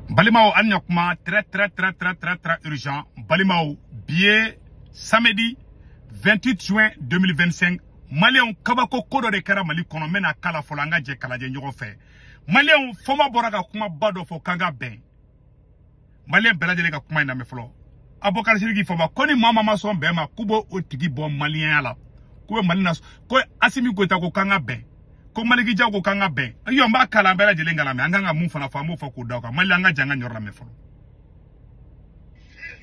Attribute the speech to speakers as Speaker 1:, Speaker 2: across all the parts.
Speaker 1: Balimaw, an ɲakuma, très très très très très très urgent. Balimaw, bi ye samedi 28 juin 2025. Maliyɛnw, kabako ko dɔ de kɛra Mali kɔnɔ. N bɛna kala fɔlɔ, an ka jɛ k'a lajɛ ɲɔgɔn fɛ. Maliyɛnw, Fɔnba bɔra ka kumaba dɔ fɔ k'an ka bɛn. Maliyɛn bɛɛ lajɛlen ka kuma in lamɛn fɔlɔ. Abubakar Sidiki Fɔnba ko ni maa maa ma sɔn bɛn ma, k'u b'o o tigi bɔ maliyɛnya la, k'u bɛ Mali na. Ko Asimi Goyita ko k'an ka bɛn, ko Maliki Jaw ko k'an ka bɛn. Ayiwa, n b'a kalan, bɛɛ lajɛlen ka lamɛn. An kan ka mun fana fɔ, an b'o fɔ k'o da o kan. Mali, an ka jɛ an ka ɲɔrɔ lamɛn fɔlɔ.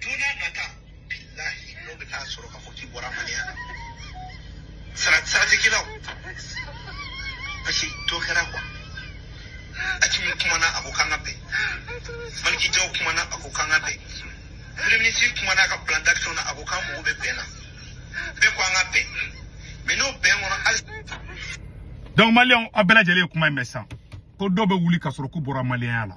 Speaker 2: Don n'a nata, bilahi, n'o bɛ taa sɔrɔ k'a fɔ k'i bɔra maliyɛn na, sara tɛ k'i la o, parce que dɔ kɛra quoi. Asimi kumana, a ko k'an ka bɛn. Maliki Jaw kumana, a ko k'an ka bɛn. Premier ministre kumana a ka plan d'action na, a ko k'an mago bɛ bɛn na. Bɛɛ ko an ka bɛn, mais n'o bɛn kɔnɔ hali
Speaker 1: Donc maliyɛnw, aw bɛɛ lajɛlen ye kuma in mɛn sisan, ko dɔw bɛ wuli ka sɔrɔ k'u bɔra maliyɛnya la,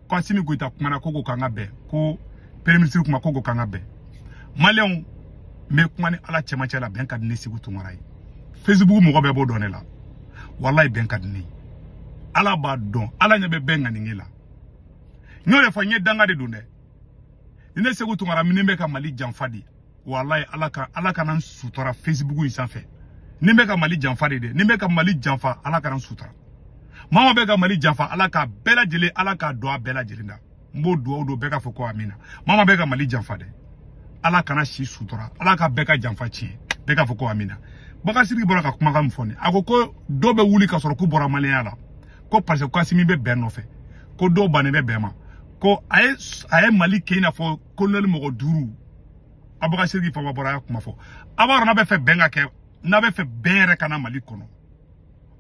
Speaker 1: ko Asimi Goyita kumana ko k'an ka bɛn, ko premier ministre kuma ko k'an ka bɛn. Maliyɛnw, n bɛ kuma ni Ala cɛmancɛ la, bɛn ka di ne Segu Tunkara ye. Facebook mɔgɔ bɛɛ b'o dɔn ne la. Walayi, bɛn ka di ne ye. Ala b'a dɔn, Ala ɲɛ bɛ bɛn ŋaniŋe la. N y'o de fɔ, n ye danga de don dɛ. Ni ne Segu Tunkara min bɛ ka Mali janfa de, walayi, Ala ka Ala kana n sutura Facebook in sanfɛ. Ni n bɛ ka Mali janfa de dɛ, ni n bɛ ka Mali janfa, Ala kana n sutura. Maa maa bɛ ka Mali janfa, Ala k'a bɛɛ lajɛlen, Ala k'a don a bɛɛ lajɛlen na. N b'o dugawu don, bɛɛ k'a fɔ ko amina. Maa maa bɛ ka Mali janfa dɛ, Ala kana si sutura, Ala ka bɛɛ ka janfa tiɲɛ. Bɛɛ k'a fɔ ko amina. Bakari Sidiki bɔra ka kumakan min fɔ nin, a ko ko dɔw bɛ wuli ka sɔrɔ k'u bɔra maliyɛnya la, ko parce que ko Asimi bɛ bɛn nɔfɛ, ko dɔw bannen bɛ bɛn ma, ko a ye Mali kɛ i n'a fɔ kolonɛli mɔgɔ duuru. Abubakar Sidiki Fɔnba bɔra a y'a kuma fɔ. A b'a dɔn, n'a bɛ fɛ bɛn ka kɛ, n'a bɛ fɛ bɛn yɛrɛ ka na Mali kɔnɔ,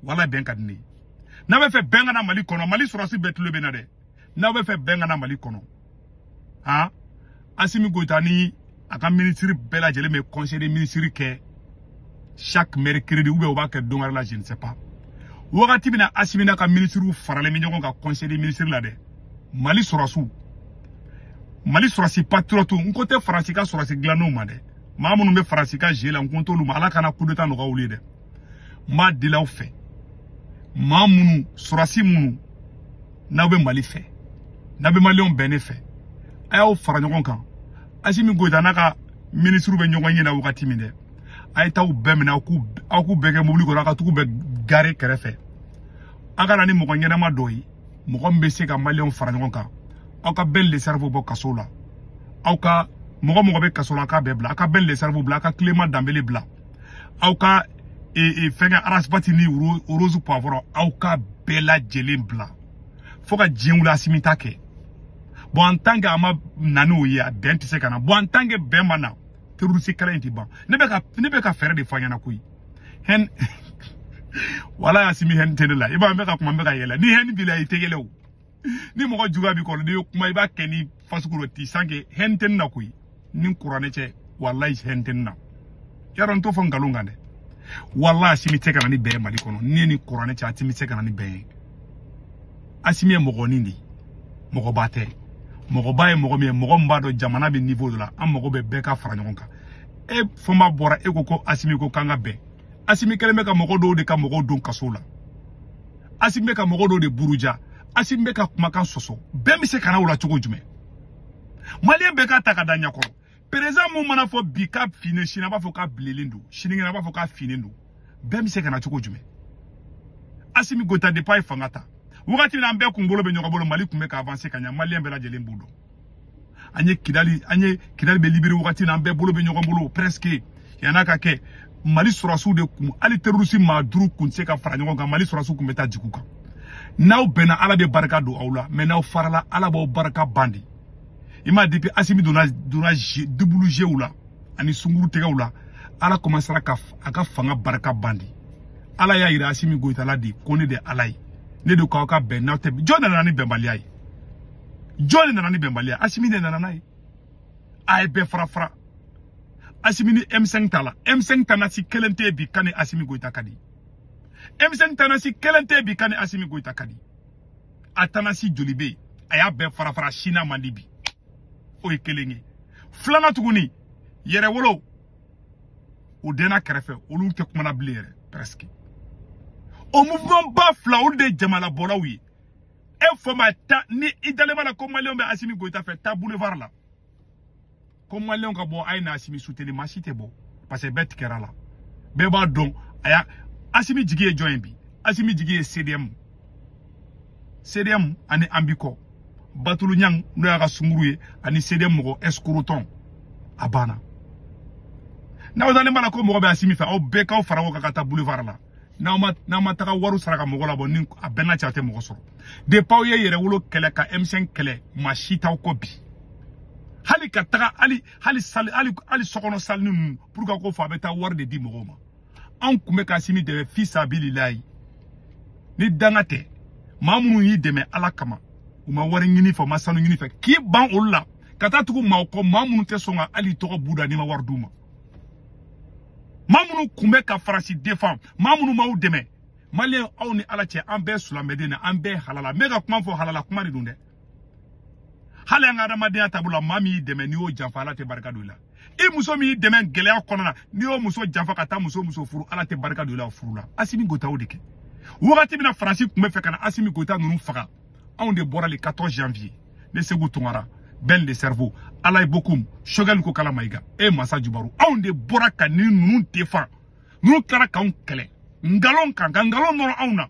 Speaker 1: wala bɛn ka di ne ye. N'a bɛ fɛ bɛn ka na Mali kɔnɔ, Mali sɔrɔdasi bɛɛ tulo bɛ na dɛ. N'a bɛ fɛ bɛn ka na Mali kɔnɔ, han, Asimi Goyita ni a ka minisiri bɛɛ lajɛlen bɛ conseil des ministres kɛ chaque mercredi ou bien u b'a kɛ don wɛrɛ la, je ne sais pas. Wagati min na Asimi n'a ka minisiriw faralen bɛ ɲɔgɔn kan conseil des ministres la dɛ, Mali sɔrɔdasiw, Mali sɔrɔdasi patriote, n ko tɛ Faransi ka sɔrɔdasi dilannenw ma dɛ, maa minnu bɛ Faransi ka jeu la, n ko t'olu ma. Ala kana coup d'état nɔgɔya olu ye dɛ. N b'a deli aw fɛ, maa minnu, sɔrɔdasi minnu n'aw bɛ Mali fɛ, n'aw bɛ maliyɛnw bɛn ne fɛ, a y'aw fara ɲɔgɔn kan. Asimi Goyita n'a ka minisiriw bɛ ɲɔgɔn ye la wagati min dɛ, a ye t'aw bɛɛ minɛ, aw k'u bɛɛ kɛ mobili kɔnɔ, aw ka t'u bɛɛ garer kɛrɛfɛ. A ka na ni mɔgɔ ɲɛnama dɔ ye, mɔgɔ min bɛ se ka maliyɛnw fara ɲɔgɔn kan. Aw ka Ben le Cerveau bɔ kaso la. Aw ka mɔgɔ mɔgɔ bɛ kaso la, a k'a bɛɛ bila. A ka Ben le Cerveau bila, a ka Clément Dembélé bila, aw ka fɛnkɛ Ras Bath ni Rose Poivron, aw ka bɛɛ lajɛlen bila fo ka diɲɛ wuli. Asimi ta kɛ bon, en tant que a ma na n'o ye, a bɛn tɛ se ka na. Bon, en tant que bɛn ma na, terroriste kɛlɛ in tɛ ban. Ne bɛ ka fɛɛrɛ de fɔ a ɲɛna koyi. Hɛn wala, Asimi, hɛn tɛ ne la. I b'a ye, n bɛ ka kuma, n bɛ ka yɛlɛ. Ni hɛn b'i la, i tɛ yɛlɛ o. Ni mɔgɔ juguya b'i kɔrɔ, n'i ye kuma, i b'a kɛ ni fasugu dɔ t'i sans que hɛn tɛ ne na koyi. Ni kuranɛ cɛ, walayi, hɛn tɛ ne na. Yarɔ, n t'o fɔ nkalon kan dɛ. Walayi, Asimi tɛ ka na ni bɛn ye Mali kɔnɔ. Ni kuranɛ cɛ, Asimi tɛ ka na ni bɛn ye. Asimi ye mɔgɔnin de ye, mɔgɔba tɛ. Mɔgɔba ye mɔgɔ min ye, mɔgɔ min b'a dɔn jamana bɛ niveau dɔ la, an mago bɛ bɛɛ ka fara ɲɔgɔn kan. E Fɔnba bɔra, e ko ko Asimi ko k'an ka bɛn. Asimi kɛlen bɛ ka mɔgɔ dɔw de ka mɔgɔw don kaso la. Asimi bɛ ka mɔgɔ dɔw de buruja. Asimi bɛ ka kumakan sɔsɔ. Bɛn bɛ se ka na o la cogo jumɛn? Maliyɛn bɛɛ k'a ta ka da ɲɛkɔrɔ. Président mun mana fɔ bi k'a finnen, sini a b'a fɔ k'a bilenlen don, sinikɛnɛ a b'a fɔ k'a finnen don. Bɛn bɛ se ka na cogo jumɛn? Asimi Goyita, depuis a ye fanga ta wagati min na, an bɛɛ kun bolo bɛ ɲɔgɔn bolo, Mali tun bɛ ka avancer ka ɲɛ. Maliyɛn bɛɛ lajɛlen b'o dɔn. An ye Kidali bɛ libérer wagati min na, an bɛɛ bolo bɛ ɲɔgɔn bolo presque. Yan'a ka kɛ, Mali sɔrɔdasiw de kun, hali terroriste maa duuru kun tɛ se ka fara ɲɔgɔn kan, Mali sɔrɔdasiw kun bɛ taa jigin u kan. N'aw bɛnna, Ala bɛ barika don aw la, mais n'aw farala, Ala b'aw barika ban de. I m'a, depuis Asimi donna double jeu la ani sunkuru tɛgɛw la, Ala commencera ka a ka fanga barika ban de. Ala y'a yira Asimi Goyita la de ko ne de Ala ye, ne de ko aw ka bɛn. N'aw tɛ, jɔn de nana ni bɛnbaliya ye? Jɔn de nana ni bɛnbaliya? Asimi de nana n'a ye. A ye bɛɛ fara fara. Asimi ni M5 ta la, M5 tanasi kelen tɛ yen bi kan ni Asimi Goyita ka di. M5 tanasi kelen tɛ yen bi kan ni Asimi Goyita ka di. A tanasi joli bɛ yen? A y'a bɛɛ fara fara, sina man di bi. O ye kelen ye. Filanan tuguni, yɛrɛwolo o denna kɛrɛfɛ, olu tɛ kumana bilen yɛrɛ presque. O mouvement ba fila, olu de ye jamalabɔlaw ye. E Fɔnba ta ni i dalen b'a la ko maliyɛnw bɛ Assimi Goïta fɛ, taa boulevard la. Ko maliyɛnw ka bɔ a ye na Assimi soutenir, maa si tɛ bɔ. Parce que bɛɛ tigɛra la. Bɛɛ b'a dɔn a y'a Assimi jigi ye jɔn ye bi? Assimi jigi ye CDM. CDM ani Ambiko. Batulu Ɲang n'o y'a ka sunguru ye ani CDM mɔgɔ escroton. A banna. N'aw dalen b'a la ko mɔgɔ bɛ Assimi fɛ, aw bɛɛ k'aw fara ɲɔgɔn kan ka taa boulevard la. N'aw ma taga wariw sara ka mɔgɔ labɔ ni a bɛɛ n'a cɛ a tɛ mɔgɔ sɔrɔ. Depuis aw ye yɛrɛwolo kɛlɛ ka M5 kɛlɛ, maa si t'aw kɔ bi. Hali ka taga hali hali sali hali hali sokɔnɔ sali ninnu pour que ko fɔ a bɛ taa wari de di mɔgɔw ma. Anw kun bɛ ka Assimi dɛmɛ fi sabililayi. Ni danga tɛ, maa minnu y'i dɛmɛ Ala kama, u ma wari ɲini fɛ, u ma sanu ɲini fɛ, k'i ban olu la ka taa tugu maaw kɔ, maa minnu tɛ sɔn ka hali tɔgɔ b'u da n'i ma wari d'u ma. Maa minnu kun bɛ ka Faransi défend, maa minnu m'aw dɛmɛ, maliyɛn aw ni Ala cɛ, an bɛɛ silamɛden de, an bɛɛ halala. N bɛ ka kuma fɔ halala kuma de don dɛ. Hali an ka adamadenya taabolo la, maa min y'i dɛmɛ n'i y'o janfa, Ala tɛ barika don i la. I muso min y'i dɛmɛ gɛlɛya kɔnɔna na, n'i y'o muso janfa ka taa muso furu, Ala tɛ barika don i la o furu la. Assimi Goïta o de kɛ. Wagati min na Faransi tun bɛ fɛ ka na Assimi Goïta ninnu faga, anw de bɔra le 14 janvier. Ne Sékou Tounkara, Ben le cerveau, Alaye Bokoum, Choguel Kokala Maïga e Massa Djubarou, anw de bɔra ka ni ninnu défend. Ninnu tilara k'anw kɛlɛ nkalon kan, ka nkalon nɔrɔ anw na,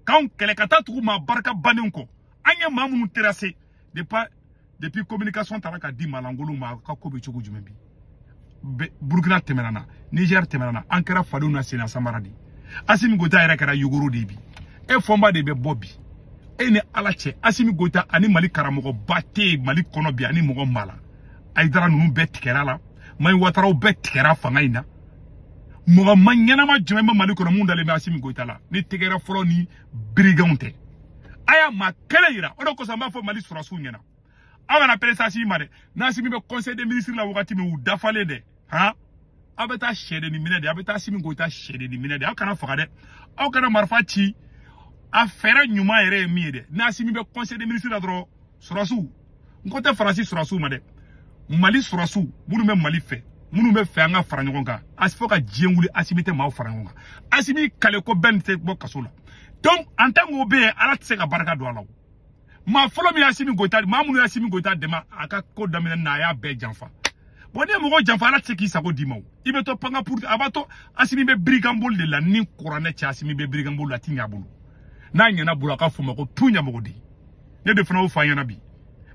Speaker 1: k'anw kɛlɛ ka taa tugu maa barika bannen kɔ. An ye maa minnu terrassé depuis communication taara ka di malangolo ma, ka ko bɛ cogo jumɛn bi? Burkina tɛmɛna na, Niger tɛmɛna na, an kɛra fadenw na senna samara de. Assimi Goïta yɛrɛ kɛra yogoro de bi. E Fɔnba de bɛ bɔ bi. E ni Ala cɛ, Assimi Goïta ani Mali karamɔgɔba tɛ yen Mali kɔnɔ bi ani mɔgɔ maa la. Ayidara ninnu bɛɛ tigɛra la, Mayi Wataraw bɛɛ tigɛra fanga in na. Mɔgɔ ma ɲɛnama jumɛn bɛ Mali kɔnɔ mun dalen bɛ Assimi Goïta la ni tɛgɛrɛ fɔlɔ ni biriganw tɛ? A y'a maa kelen yira. O de kosɔn n b'a fɔ Mali sɔrɔsiw ɲɛna, aw kana presse Assimi ma dɛ. N'Assimi bɛ conseil des ministres la wagati min, u dafalen dɛ, han, aw bɛ taa sɛdennin minɛ de, aw bɛ taa Assimi Goïta sɛdennin minɛ de. Aw kana faga dɛ, aw kana marifa ci. A fɛɛrɛ ɲuman yɛrɛ ye min ye dɛ, n'Assimi bɛ conseil des ministres la dɔrɔn, sɔrɔsiw, n ko tɛ Faransi sɔrɔsiw ma dɛ, Mali sɔrɔsiw minnu bɛ Mali fɛ, minnu bɛ fɛ an ka fara ɲɔgɔn kan, fo ka diɲɛ wuli Assimi tɛ maaw fara ɲɔgɔn kan. Assimi kale ko bɛɛ tɛ bɔ kaso la. Donc en tant que o bɛ yen, Ala tɛ se ka barika don a la o. Maa fɔlɔ min ye Assimi Goïta, maa minnu ye Assimi Goïta dɛmɛ a ka ko daminɛ na, a y'a bɛɛ janfa. Bon, n'i ye mɔgɔ janfa, Ala tɛ se k'i sago d'i ma o. I bɛ to panga pour a b'a to Assimi bɛ birikan boli de la ni kuranɛ cɛ. Assimi bɛ birikan boli la, a ti ɲɛ a bolo. N'a ɲɛna bolo, a ka fɔ ma ko tu ɲɛmɔgɔden. Ne de fana y'o fɔ an ɲɛna bi.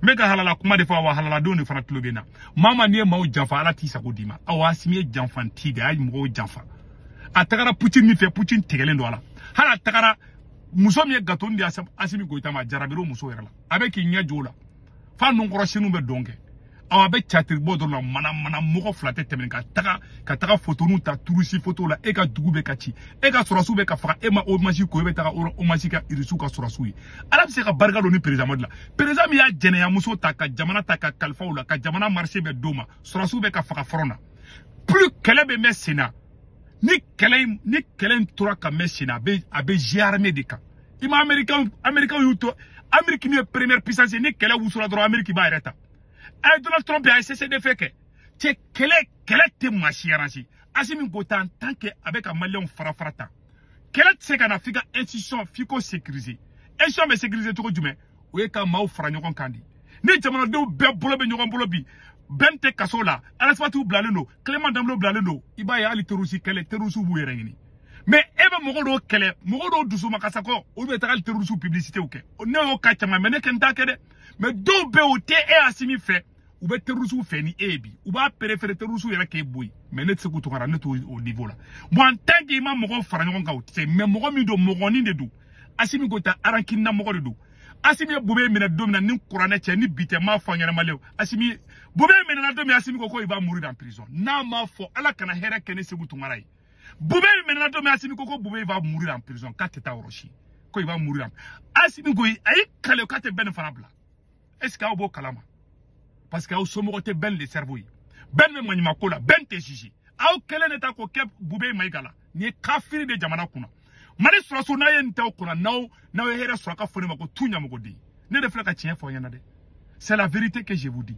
Speaker 1: N bɛ ka halala kuma de fɔ, wa halaladenw de fana tulo bɛ n na. Maa ma n'i ye maaw janfa, Ala t'i sago d'i ma. Awa Assimi ye janfanti de ye, a ye mɔgɔw janfa. A tagara Poutine min fɛ, Poutine tigɛlen don a la. Hali a tagara muso min ye gâteau di Assimi Goïta ma, a jarabira o muso yɛrɛ la. A bɛ k'i ɲɛ jɔ o la. F'a nunkɔrɔ siniw bɛ dɔn kɛ. Awa a bɛ catiri bɔ dɔrɔn la, mana mana mɔgɔ fila tɛ tɛmɛ ka taga fotoniw ta turusi foto la. E ka dugu bɛ ka ci, e ka sɔrɔsiw bɛ ka faga, e ma hommage ko, e bɛ taga hommage kɛ Irisiw ka sɔrɔsiw ye. Ala bɛ se ka barika don ni président de la. Président min y'a jɛnɛya muso ta ka jamana ta ka kalifa u la, ka jamana marché bɛ d'o ma, sɔrɔsiw bɛ ka faga front na. Plus kɛlɛ bɛ mɛn sen na, ni kɛlɛ in tora ka mɛn sen na, a bɛ GRM de kan. I ma Américain y'u to, Amérique min ye première puissance ye, ni kɛlɛ wusura dɔrɔn Amérique b'a yɛrɛ ta. A ye Donald Trump a ye CCDF kɛ. Cɛ kɛlɛ tɛ maa si arranger. Assimi Goïta en tant que a bɛ ka maliyɛnw fara fara tan, kɛlɛ tɛ se ka na f'i ka institution f'i k'o sécuriser. Institution bɛ sécuriser cogo jumɛn? O ye ka maaw fara ɲɔgɔn kan de. Ni jamanadenw bɛɛ bolo bɛ ɲɔgɔn bolo bi, bɛn tɛ kaso la, Alasifatiw bilalen don, Clément Danbele bilalen don, i b'a ye hali terroriste kɛlɛ, terroriste b'u yɛrɛ ɲini. Mais e bɛ mɔgɔ dɔw kɛlɛ, mɔgɔ dɔw dusu ma kasa kɔ, olu bɛ taga hali terroriste publicité kɛ. Ne y'o ka caman, mais ne kɛ n t'a kɛ dɛ. Mais dɔw bɛ yen, o tɛ e Assimi fɛ, u bɛ terroriste fɛ ni e ye bi. U b'a préféré terroriste yɛrɛ k'e bɔ yen. Mais ne tɛ se k'u tɔgɔ la, ne t'o o niveau la. Bon, en tant que i ma mɔgɔw fara ɲɔgɔn kan, o tɛ se. Mais mɔgɔ min don, mɔgɔnin de don. Assimi Goïta arankina mɔgɔ de don. Assimi ye Boubé minɛ don min na, ni kuranɛ cɛ ni bi tɛ, n m'a fɔ ɲɛnama le. Assimi Boubé minɛna don min, Assimi ko ko il va mourir en prison. N'a m'a fɔ, Ala kana hɛrɛ kɛ ne Sékou Tounkara ye. Boubé minɛna don min, Assimi ko ko Boubé va mourir en prison, k'a tɛ taa yɔrɔ si, ko il va mourir en. Assimi ko a y'i kale k'a tɛ bɛn nin fana bila. Est ce que aw b'o kalama? Parce que aw somɔgɔ tɛ bɛn le cerveau ye. Bɛn bɛ maɲumako la, bɛn tɛ juge. Aw kɛlen de ta k'o kɛ Boubé Maïga la. Nin ye kafiri de jamana kunna. Mali sɔrɔsiw n'a ye nin t'aw kunna, n'aw ye hɛrɛ sɔrɔ, a ka fɔ ne ma ko tu ɲamɔgɔden. Ne de filɛ ka tiɲɛ fɔ aw ɲɛna dɛ. C'est la vérité que je vous dis.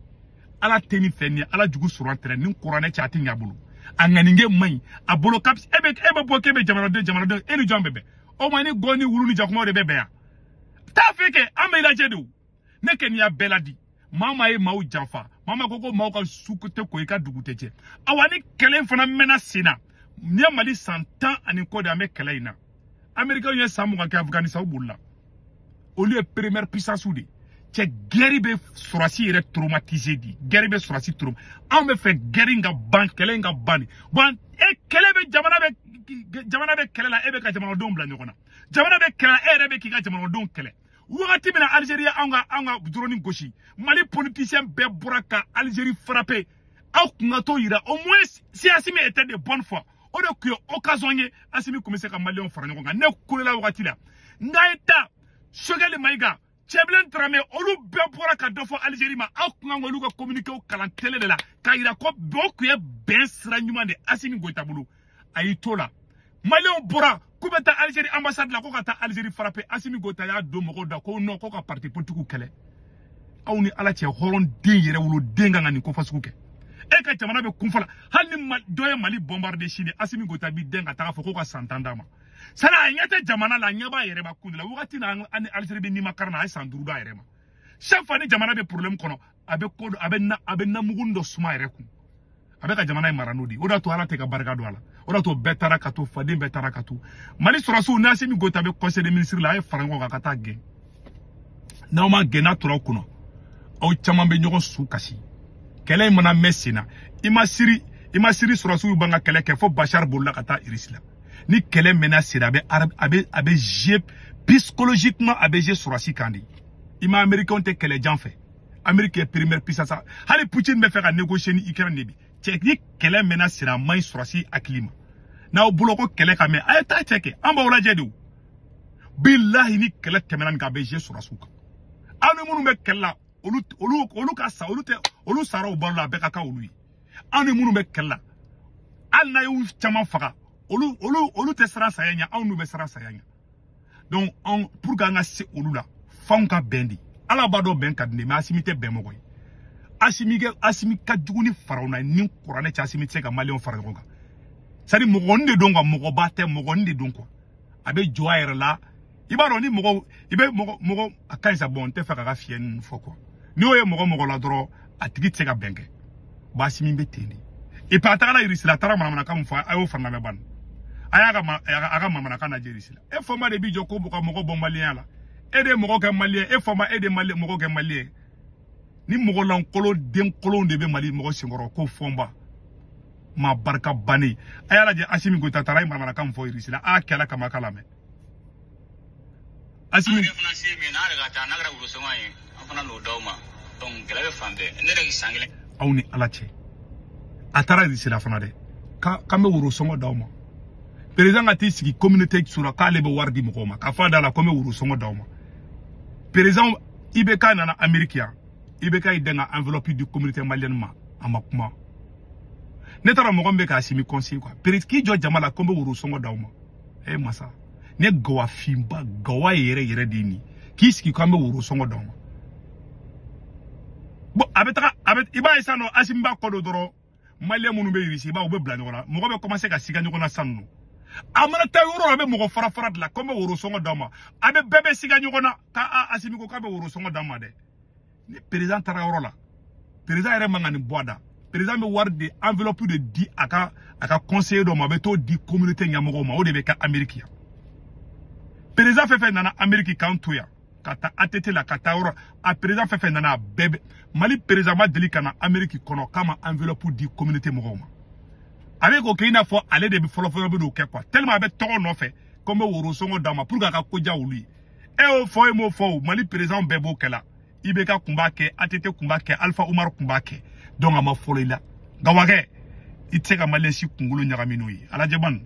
Speaker 1: Ala tɛ nin fɛ nin ye, Ala jugu sɔrɔ an tɛrɛ ni kuranɛ cɛ a tɛ ɲɛ a bolo. A ŋaninge man ɲi a bolo kapi e bɛ bɔ k'e bɛ jamanaden e ni jɔn bɛ bɛn? O ma ni gɔn ni wulu ni jakumaw de bɛ bɛn yan. Taa fɛ kɛ an bɛ lajɛ de o. Ne kɛ nin y'a bɛɛ ladi. Maa maa ye maaw janfa. Maa maa ko ko maaw ka su tɛ ko i ka dugu tɛ jɛ. Awa ni kɛlɛ in fana mɛnna sen na. Nin ye Mali san 10 ani kɔ de an bɛ kɛlɛ in na. Américains ye san 20 kɛ Afghanistan u bolila. Olu ye première puissance de. Cɛ guerre bɛ sɔrɔsi yɛrɛ traumatisé di. Guerre bɛ sɔrɔsi trauma. Anw bɛ fɛ guerre in ka ban, kɛlɛ in ka ban de. Bon e kɛlɛ bɛ jamana bɛ kɛlɛ la, e bɛ ka jamanadenw bila ɲɔgɔn na. Jamana bɛ kɛlɛ la, e yɛrɛ bɛ k'i ka jamanadenw kɛlɛ. Wagati min na Algérie anw ka drone gosi, Mali politicien bɛɛ bɔra ka Algérie frapper. Aw kun ka t'o yira au moins si Assimi était de bonne foi. O de kun ye occasion ye Assimi kun bɛ se ka Maliyɛnw fara ɲɔgɔn kan. Ne kulela wagati la. N ka ye ta Choguel Maïga, Tiébilé Dramé, olu bɛɛ bɔra ka dɔ fɔ Algérie ma. Aw kun kan k'olu ka communiqué kalan télé de la k'a yira ko o kun ye bɛn sira ɲuman de Assimi Goïta bolo. A y'i to la. Maliyɛnw bɔra k'u bɛ taa Algérie ambassade la ko ka taa Algérie frapper. Assimi Goïta y'a don mɔgɔw da ko non ko ka parti politique kɛlɛ. Aw ni Ala cɛ hɔrɔnden yɛrɛ woloden kan ka nin ko fasugu kɛ. E ka jamana bɛ kunfɔ la hali ni dɔ ye Mali bombarder sini Assimi Goïta b'i den ka taga fɔ ko ka san 10 d'a ma. Sani a ɲɛ tɛ jamana la, a ɲɛ b'a yɛrɛ ma kun de la. Wagati na an ni Algérie bɛ nimakara na, a ye san 5 d'a yɛrɛ ma. Chaque fois ni jamana bɛ problème kɔnɔ, a bɛ ko dɔ, a bɛ namugu dɔ suma a yɛrɛ kun. A bɛ ka jamana in mara n'o de ye. O de y'a to Ala tɛ ka barika don a la. O de y'a to bɛɛ taara ka to, faden bɛɛ taara ka to. Mali sɔrɔsiw ni Assimi Goïta bɛ conseil des ministres la, a ye fara ɲɔgɔn kan ka taa gɛn. N'aw ma gɛn n'a tora aw kunna, aw caman bɛ ɲɔgɔn su kasi. Kɛlɛ in mana mɛn sen na, i ma siri sɔrɔsiw ban ka kɛlɛ kɛ fo Bachar bolila ka taa Irisi la. Ni kɛlɛ mɛnna sen na, a bɛ jouer psychologiquement, a bɛ jouer sɔrɔsi kan de. I ma Américains tɛ kɛlɛ jan fɛ. Amérique est première puissance. Hali Poutine bɛ fɛ ka négocier ni Ukraine de bi. Cɛ ni kɛlɛ mɛnna sen na, a man ɲi sɔrɔsi hakili ma. N'aw bolo ko kɛlɛ ka mɛn, a ye taa cɛ kɛ. An b'aw lajɛ de o. Bilahi ni kɛlɛ tɛmɛna nin kan, a bɛ jouer sɔrɔsiw kan. Aw ni minnu bɛ kɛlɛ la, olu ka sa, olu tɛ, olu sara u balo la, a bɛɛ ka kan olu ye. Aw ni minnu bɛ kɛlɛ la, hali n'a y'u caman faga, olu tɛ siran saya ɲɛ, anw n'u bɛ siran saya ɲɛ. Donc anw pour que an ka se olu la, f'anw ka bɛn de. Ala b'a dɔn bɛn ka di ne ye, mais Assimi tɛ bɛn mɔgɔ ye. Assimi ka jugu ni farawuna ye, ni kuranɛ cɛ Assimi tɛ se ka Maliyɛnw fara ɲɔgɔn kan. C'est à dire mɔgɔnin de don quoi, mɔgɔba tɛ, mɔgɔnin de don quoi. A bɛ jɔ a yɛrɛ la. I b'a dɔn ni mɔgɔ i bɛ mɔgɔ a ka ɲi sa, bon n tɛ fɛ k'a ka fiɲɛ ninnu fɔ quoi. N'i y'o ye mɔgɔ la dɔrɔn, a tigi tɛ se ka bɛn kɛ. Bon Assimi bɛ ten de. Et puis a tagala Irisi la, a taara manamanakan min fɔ, a y'o fana lamɛn bani. A y'a ka manamanakan lajɛ Irisi la. E fama de b'i jɔ ko ka mɔgɔ bɔ maliyɛnya la. E de ye mɔgɔ kɛ maliyɛn, e fama e de ye mɔgɔ kɛ maliyɛn. Ni mɔgɔ lankolon den kolon de bɛ Mali mɔgɔ senkɔrɔ ko fɔnba. Ma barika bannen. A y'a lajɛ Assimi Goïta taara a ye manamanakan min fɔ Irisi la, a y'a kɛ Ala kama a k'a lamɛn. Assimi
Speaker 3: fana se min n'a yɛrɛ ka taa n'a kɛra worosɔngɔ ye, an fana n'o d'aw ma. Donc gɛlɛya bɛ fan bɛɛ. Ne yɛrɛ san kelen.
Speaker 1: Aw ni Ala cɛ. A taara Irisi la fana dɛ. K'an bɛ worosɔngɔ d'aw ma. Président ka t'i sigi communauté so la k'ale bɛ wari di mɔgɔw ma. K'a fɔ a da la ko n bɛ worosɔngɔ d'aw ma. Président IBK nana Amérique yan. IBK y'i den ka enveloppe di communauté malienne ma. A ma kuma. Ne taara mɔgɔ min bɛ k'Assimi conseiller quoi. Président k'i jɔ jama la ko n bɛ worosɔngɔ d'aw ma. Eh masa. Ne gawa finba gawa yɛrɛ yɛrɛ de ye nin. K'i sigi k'an bɛ worosɔngɔ d'aw ma. Bon a bɛ taga a bɛ i b'a ye sisan nɔ Assimi b'a kɔ don dɔrɔn Maliyɛn minnu bɛ Irisi i b'a ye u bɛ bila ɲɔgɔn na. Mɔgɔ bɛ commencer ka siga ɲɔgɔn na sisan nɔ. A mana taa yɔrɔ a bɛ mɔgɔ fara fara de la ko n bɛ worosɔngɔ d'aw ma. A bɛ bɛɛ bɛ siga ɲɔgɔn na k'a Assimi ko k'a bɛ worosɔngɔ d'aw ma dɛ. Ni président taara yɔrɔ la, président yɛrɛ man ka nin bɔ a da. Président bɛ wari de enveloppe de di a ka conseiller dɔ ma, a bɛ t'o di communauté ɲɛmɔgɔw ma, o de bɛ kɛ Amérique yan. Président fɛn fɛn nana Amérique k'an to yan ka taa ATT la ka taa yɔrɔ a président fɛn fɛn nana a bɛɛ bɛ Mali président ma deli ka na Amérique kɔnɔ k'a ma enveloppe di communauté mɔgɔw ma. A bɛ k'o kɛ i n'a fɔ ale de bɛ fɔlɔ-fɔlɔ bɛ n'o kɛ quoi, tellement a bɛ tɔgɔ nɔfɛ ko n bɛ worosɔngɔ d'a ma pour que a ka ko diya olu ye. E y'o fɔ e m'o fɔ o, Mali président bɛɛ b'o kɛ la. IBK kun b'a kɛ, ATT kun b'a kɛ, Alpha Oumar kun b'a kɛ. Donc a ma fɔlɔ i la. Gawakɛ, i tɛ se ka maliyɛn si kunkolo ɲagami n'o ye. A lajɛ bani,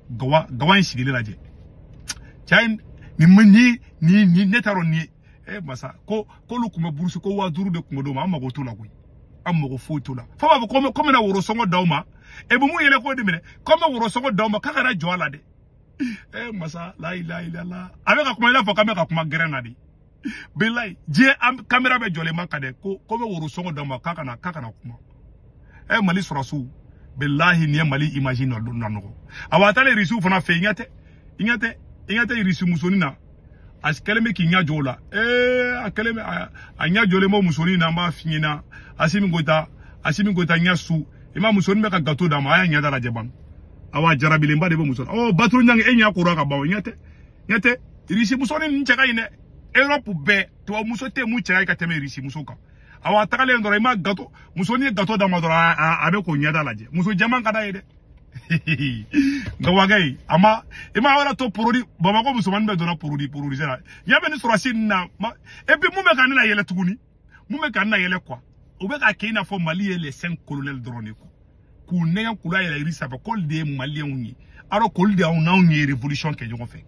Speaker 1: gawa in sigilen lajɛ. Cɛ ni ne t'a dɔn nin ye. Eh masa, ko k'olu kun bɛ burusi ko 5000 de kun bɛ d'o ma, an mago t'o la koyi. An mago foyi t'o la. Fo b'a fɔ ko n bɛna worosɔngɔ d'aw ma. E bɛ mun yɛlɛ k'o de minɛ? Ko n bɛ worosɔngɔ d'aw ma k'a kana jɔ a la dɛ. Eh masa, la ilaha illallah. A bɛ ka kuma i n'a fɔ k'an bɛ ka kuma gɛrɛn na de. Bilayi, diɲɛ caméra bɛ jɔlen ma ka dɛ ko bɛ worosɔngɔ d'aw ma k'a kana kuma. Eh Mali sɔrɔsiw, bilahi nin ye Mali image nɔ nɔgɔ. Awa a taalen Irisiw fana fɛ yen, i ɲɛ tɛ Irisi musonin na. A kɛlen bɛ k'i ɲɛ jɔ o la. A kɛlen bɛ a ɲɛ jɔlen b'o musonin na, an b'a f'i ɲɛna. Assimi Goïta ɲɛ su. I ma musonin bɛ ka gâteau d'a ma, a y'a ɲɛ da lajɛ ban. Awa jarabilenba de bɛ muso la. Ɔ Baturu Ɲangi e ɲɛ kora ka ban o ɲɛ tɛ. Ɲɛ tɛ. Irisi musonin ninnu cɛ ka ɲi dɛ. Europe bɛɛ tubabu muso tɛ mun cɛ ka ɲi ka tɛmɛ irisi muso kan. Awa a tagalen dɔrɔn i ma gâteau musonin ye gâteau d'a ma dɔrɔn a bɛ k'o ɲɛda lajɛ. Muso jɛman ka d'a ye dɛ. Nka wakɛ a ma i ma yɔrɔ to porodi Bamakɔ musomanin bɛɛ donna porodi la. Ɲɛ bɛ ni sɔrɔsi ninnu na et puis mun bɛ ka ne la yɛlɛ tuguni, mun bɛ ka ne la yɛlɛ quoi, u bɛ ka kɛ i n'a fɔ Mali ye les 5 colonels dɔrɔn de quoi, k'u nɛgɛ k'u la yɛlɛ yiri sanfɛ k'olu de ye maliyɛnw ye, alors k'olu de y'anw n'anw ye révolution kɛ ɲɔgɔn fɛ.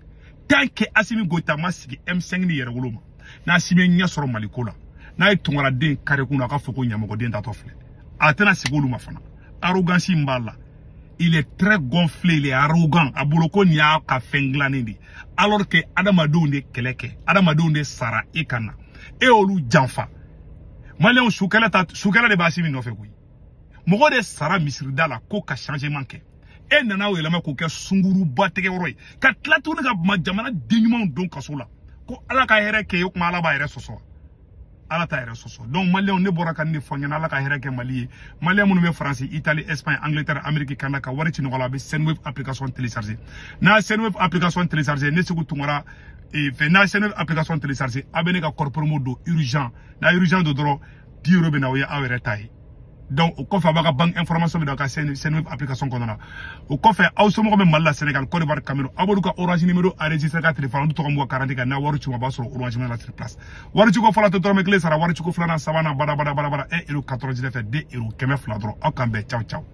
Speaker 1: Tant que Assimi Goïta ma sigi M5 ni yɛrɛwolo ma, n'Assimi ye ɲɛ sɔrɔ Mali ko la, n'a ye Tunkaraden kari kun na, a ka fɔ ko ɲamɔgɔden tatɔ filɛ, a tɛna sigi olu ma fana. Arrogance in b'a la. Il est très gonflé, il est arrogant. A bolo ko nin y'a ka fɛn dilannen de. Alors que adamadenw de kɛlɛ kɛ, adamadenw de sara e ka na. E y'olu janfa. Maliyɛnw sukɛlɛ de b'a Assimi nɔfɛ koyi. Mɔgɔ de sara misirida la ko ka changement kɛ. E nana o yɛlɛma k'o kɛ sunguruba tɛgɛyɔrɔ ye. Ka tila tuguni ka jamana den ɲumanw don kaso la. Ko Ala ka hɛrɛ kɛ ye, o kuma Ala b'a yɛrɛ sɔsɔ. Ala t'a yɛrɛ sɔsɔ. Donc maliyɛnw ne bɔra ka nin de fɔ ɲɛna, Ala ka hɛrɛ kɛ Mali ye. Maliyɛn minnu bɛ France, Italie, Espagne, Angleterre, Amérique, Canada ka wari ci ɲɔgɔn la, a bɛ Sendwave application télécharger. N'a ye Sendwave application télécharger, ne Sékou Tounkara fɛ, n'a ye Sendwave application télécharger, a bɛ ne ka code promo don urgent. N'a ye urgent don dɔrɔn 10 euros bɛ na, o ye aw yɛrɛ ta ye. Donc o kɔfɛ a b'a ka banque information bɛ don a ka Sendwave application kɔnɔna na. O kɔfɛ aw somɔgɔw bɛ Mali la, Sénégal, Côte d'Ivoire, Cameroun, aw b'olu ka Orange numéro enregistré ka téléphone, olu tɔgɔ m'u ka carte kan, n'a wari ci u ma, a b'a sɔrɔ Orange Money la sur place. Wari ciko fɔlɔ tɛ dɔrɔmɛ kelen sara, wari ciko filanan, sabanan, bada bada bada bada, 1 euro 99, 2 euro 200 dɔrɔn. Aw k'an bɛn, ciao ciao.